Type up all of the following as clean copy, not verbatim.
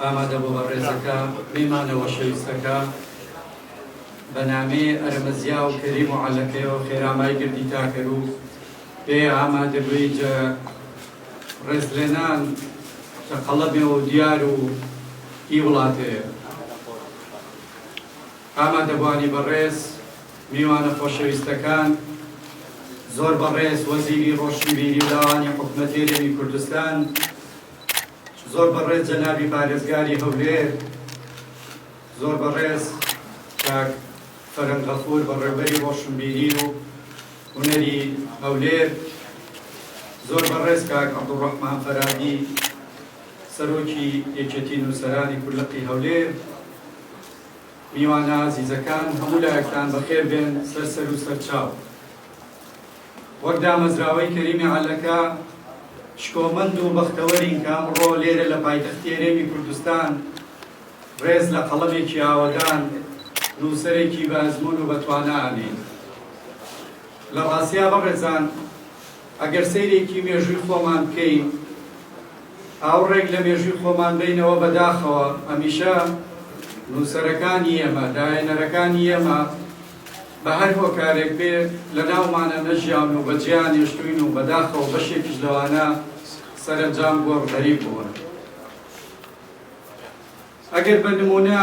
ئامادەبوو بەڕێزەکە، میمانە وەشەویستەکە، بە نامێ ئەرمەزیا و کەریم و عەلەکەیەوە خێرامای گردی تاکەرو پێ ئامادەبوی جە ڕێزلێنان جە قەڵەمێ و دیار و ئی وڵاتەیە. ئامادەبوانی بەڕێز، میوانە خۆشەویستەکان، زۆر بەڕێز وەزیری ڕۆشنبیری و لاوانی حکومەتی هەرێمی کوردستان، زۆر بەڕێز جەنابی پارێزگاری هەولێر، زۆر بەڕێز کاک فەرەنگ غەفور بەڕێوبەری ڕۆشنبیری و هونەری هەولێر، زۆر بەڕێز کاک عەبدوڕەحمان فەرادی سەرۆکی یەکێتی نووسەرانی کورد لقی هەولێر، میوانە ئازیزەکان هەموو لایەکتان بەخێر بێن سەر سەر و سەر چاو. وەک دامەزراوەی کەریمی عەلەکە شکۆمەند و بەختەوەرین کە ئەمڕۆ لێرە لە پایتەختی هەرێمی کوردستان ڕێز لە قەڵەمێکی ئاوەدان، نووسەرێکی بە ئەزموون و بەتوانا ئەنێین. لە ڕاستیا بەڕێزان ئەگەر سەیرێکی مێژووی خۆمان بکەین، ئاوڕێک لە مێژووی خۆمان بەینەوە بەداخەوە هەمیشە نووسەرەکانی ئێمە، داهێنەرەکانی ئێمە بە هەر هۆکارێک بێ لە ناومانە نەژیاون و بەجێیان هێشتووین و بەداخەوە بەشێکیش لەوانە سەرەنجام گۆڕ غەریب بوون. ئەگەر بە نموونە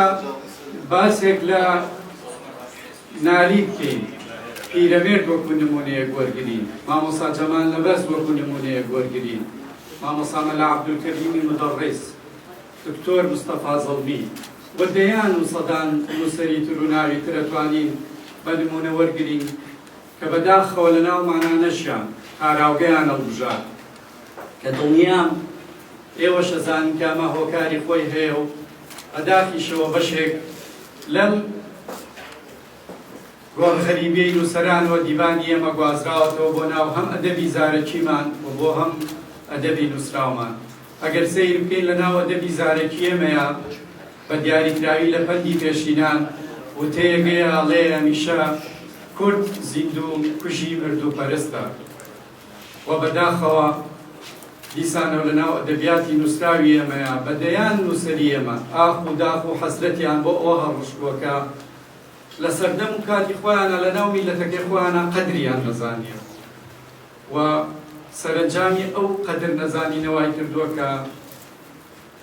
باسێک لە نالی بکەین، پیرەمێرد وەکوو نموونەیەک وەرگرین، مامۆستا جەمال نەبەز وەکوو نموونەیەک وەرگرین، مامۆستا مەلا عەبدولکەریمی مودەڕیس، دکتۆر مستەفا زەڵمی و دەیان و سەدان نووسەری تر و ناوی تر ئەتوانین بە نموونە وەرگرین کە بە داخەوە لە ناومانا نەژیان، تاراوگەیان هەڵبژارد کە دڵنیام ئێوەش ئەزانن کە ئەمە هۆکاری خۆی هەیە و بە داخیشەوە بەشێک لەم گۆڕغەریبیەی نووسەران و ئەدیبانی ئێمە گوازراوەتەوە بۆ ناو هەم ئەدەبی زارەکیمان و بۆ هەم ئەدەبی نووسراومان. ئەگەر سەیر بکەین لە ناو ئەدەبی زارەکی ئێمەیا بە دیاریکراوی لە پەندی پێشینان وتەیەک هەیە ئەڵێ هەمیشە کورد زیندوو کوژی مردوو پەرستە و بەداخەوە دیسانەوە لە ناو ئەدەبیاتی نووسراوی ئێمەیا بە دەیان نووسەری ئێمە ئاخ و داخ و حەسرەتیان بۆ ئەوە هەڵڕشتووە کە لە سەردەم و کاتی خۆیانا لە ناو میللەتەکەی خۆیانا قەدریان نەزانیە و سەرەنجامی ئەو قەدر نەزانینە وای کردووە کە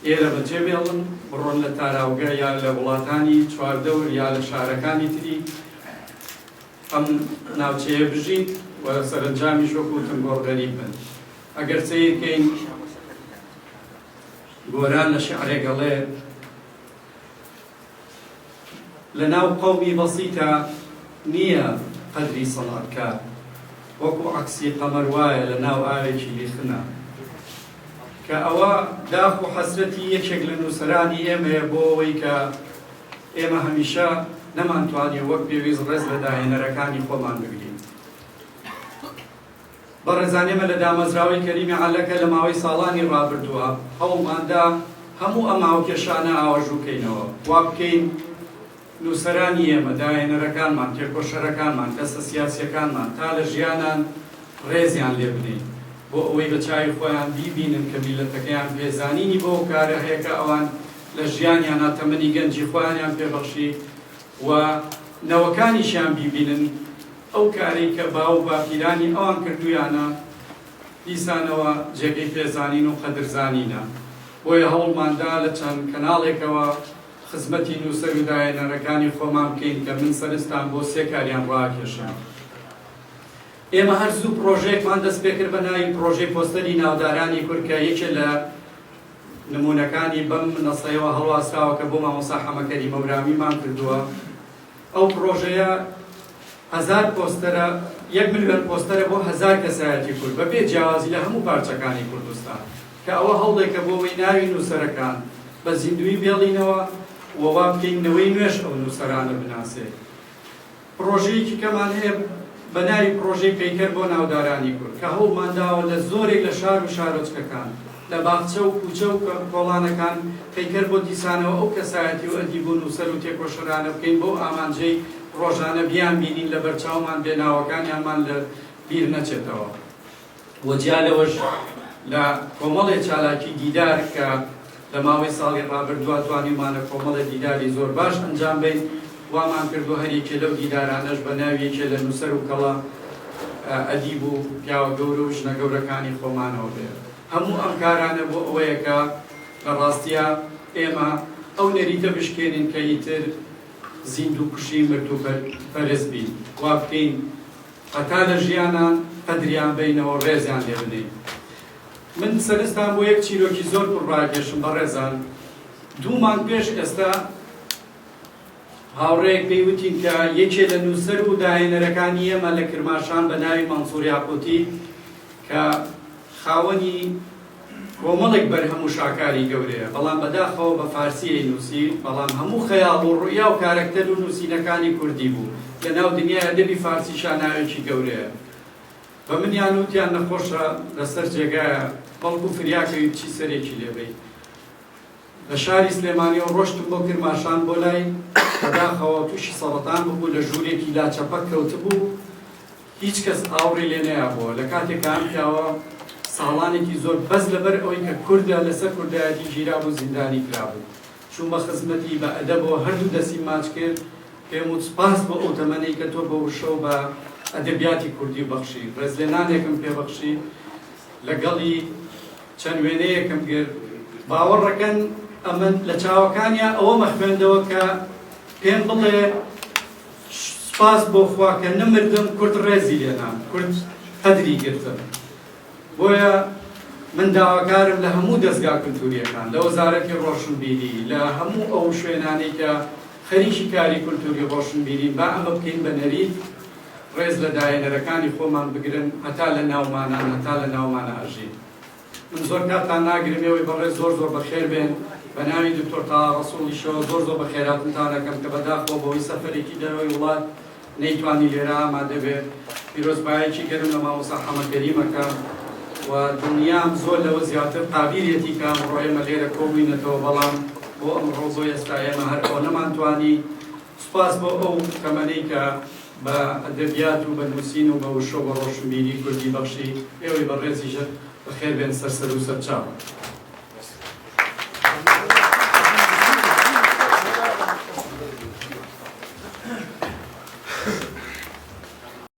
ئێرە بەجێ بێڵن بڕۆن لە تاراوگە یا لە وڵاتانی چواردەور یا لە شارەکانی تری ئەم ناوچەیە بژین و سەرەنجامیش وەکو وتم گۆڕ غەریب بن. ئەگەر سەیر کەین گۆران لە شیعرێک ئەڵێ لە ناو قەومی بەسیتە نییە قەدری سەڵاتکار وەکو عەکسی قەمەر وایە لە ناو ئاوێکی لیخنە کە ئەوە داخ و حەسرەتی یەکێک لە نووسەرانی ئێمەیە بۆ ئەوەی کە ئێمە هەمیشە نەمانتوانیوە وەک پێویست ڕێز لە داهێنەرەکانی خۆمان بگرین. بەڕێزان ئێمە لە دامەزراوەی کەریمی عەلەکە لە ماوەی ساڵانی ڕابردووە هەوڵماندا هەموو ئەم هاوکێشانە ئاوەژوو کەینەوە، وا بکەین نووسەرانی ئێمە، داهێنەرەکانمان، تێکۆشەرەکانمان، کەسە سیاسییەکانمان تا لە ژیانان ڕێزیان لێ بنێین بۆ ئەوەی بە چاوی خۆیان بیبینن کە میللەتەکەیان پێزانینی بەو کارە هەیە کە ئەوان لە ژیانیانا تەمەنی گەنجی خۆیانیان پێ بەخشی و نەوەکانیشیان بیبینن ئەو کارەی کە باو و باپیرانی ئەوان کردوویانە دیسانەوە جێگەی پێزانین و قەدرزانینە. بۆیە هەوڵماندا لە چەند کەناڵێکەوە خزمەتی نووسەر و داهێنەرەکانی خۆمان بکەین کە من سەرنجتان بۆ سێ کاریان ڕاکێشام. ئێمە هەر زوو پڕۆژەیەکمان دەست پێکرد بە ناوی پڕۆژەی پۆستەری ناودارانی کورد کە یەکێ لە نموونەکانی بەم نەسەیەوە هەڵواسراوە کە بۆ مامۆستا حەمەکەریم هەورامیمان کردووە. ئەو پڕۆژەیە هەزار پۆستەرە، 1 ملیۆن پۆستەرە بۆ 1000 کەسایەتی کورد بە بێ جیاوازی لە هەموو پارچەکانی کوردستان کە ئەوە هەوڵێکە بۆ ئەوەی ناوی نووسەرەکان بە زیندوویی بێڵینەوە و وا بکەین نەوەی نوێش ئەو نووسەرانە بناسێ. پڕۆژەیەکی کەمان هەیە بە ناوی پڕۆژەی پەیکەر بۆ ناودارانی کورد کە هەوڵمان داوە لە زۆرێک لە شار و شارۆچکەکان لە باخچە و کوچە و کۆڵانەکان پەیکەر بۆ دیسانەوە ئەو کەسایەتی و ئەدیب و نووسەر و تێکۆشەرانە بکەین بەو ئامانجەی ڕۆژانە بیانبینین لە بەرچاومان بێ ناوەکانیانمان لە بیر نەچێتەوە و جیا لەوەش لە کۆمەڵێ چالاکی دیدار کە. لە ماوەی ساڵی ڕابردووا توانیومانە کۆمەڵێ دیداری زۆر باش ئەنجام بەین، وامان کردووە هەر یەکێ لەو دیدارانەش بە ناوی یەکێ لە نووسەر و کەڵە ئەدیب و پیاوە گەورە و ژنە گەورەکانی خۆمانەوە بێ. هەموو ئەم کارانە بۆ ئەوەیە کە لە ڕاستیا ئێمە ئەو نەریتە بشکێنین کە ئیتر زیندوو کوشی مردوو پەرست بین، وا بکەین هەتا لە ژیانان قەدریان بەینەوە ڕێزیان لێ بنێین. من سەرنجتان بۆ یەک چیرۆکی زۆر پڕ ڕاکێشم بەڕێزان، دوو مانگ پێش ئێستا هاوڕێیەک پێی وتین کە یەکێ لە نووسەر و داهێنەرەکانی ئێمە لە کرماشان بە ناوی مەنسوور یاقوتی کە خاوەنی کۆمەڵێک بەرهەم و شاکاری گەورەیە، بەڵام بەداخەوە بە فارسی ئەینووسی، بەڵام هەموو خەیاڵ و ڕوئیا و کارەکتەر و نووسینەکانی کوردی بوو، لە ناو دنیای ئەدەبی فارسیشا ناوێکی گەورەیە. بە منیان وتیان نەخۆشە لەسەر جێگایە، بەڵکو فریاکەوی بچی سەرێکی لێ بەی. لە شاری سلێمانیەوە ڕۆشتم بۆ کرماشان بۆ لای، بەداخەوە تووشی سەڕەتان ببوو، لە ژوورێکی لاچەپەک کەوتبوو، هیچ کەس ئاوڕی لێ نەیابۆوە، لە کاتێکا ئەم پیاوە ساڵانێکی زۆر بەس لەبەر ئەوەی کە کوردە لەسەر کوردایەتی گیرابوو زیندانی کرابوو. چوومە خزمەتی بە ئەدەبەوە هەردوو دەستیم ماچ کرد، پێم وت سوپاس بۆ ئەو تەمەنەی کە تۆ بە وشە و بە ئەدەبیاتی کوردی بەخشی، ڕێزلێنانێکم پێ بەخشی، لەگەڵی چەند وێنەیەکم گرت، باوەڕەکەن ئەمن لە چاوەکانیا ئەوەمە خوێندەوە کە پێم بڵێ سوپاس بۆ خوا کە نەمردم کورد ڕێزی لێنام، کورد قەدری گرتم. بۆیە من داواکارم لە هەموو دەزگا کولتوورییەکان، لە وەزارەتی ڕۆشنبیری، لە هەموو ئەو شوێنانەی کە خەریکی کاری کولتووری ڕۆشنبیرین، با ئەمە بکەین بە نەریت، ڕێز لە داهێنەرەکانی خۆمان بگرن هەتا لە ناومانان، هەتا لە ناومانا ئەژین. من زۆر کاتتان ناگرم، ئێوەی بەڕێز زۆر زۆر بەخێر بێن. بە ناوی دکتۆر تاها ڕەسووڵیشەوە زۆر زۆر بەخێرهاتنتان ئەکەم کە بەداخەوە بەهۆی سەفەرێکی دەرەوەی وڵات نەیتوانی لێرە ئامادە بێت. پیرۆزبایەکی گەرم لە مامۆستا حەمە کەریم ئەکەم و دڵنیام زۆر لەوە زیاتر قابیلێتی کە ئەمڕۆ ئێمە لێرە کۆبووینەتەوە، بەڵام بۆ ئەمڕۆ بۆ ئێستا ئێمە هەر ئەوەنەمان توانی. سوپاس بۆ ئەو تەمەنەی کە بە ئەدەبیات و بە نووسین و بە وشە و بە ڕۆشنبیری کوردی بەخشی. ئێوەی بەڕێزیش بەخێر بێن سەر سەر و سەرچاو.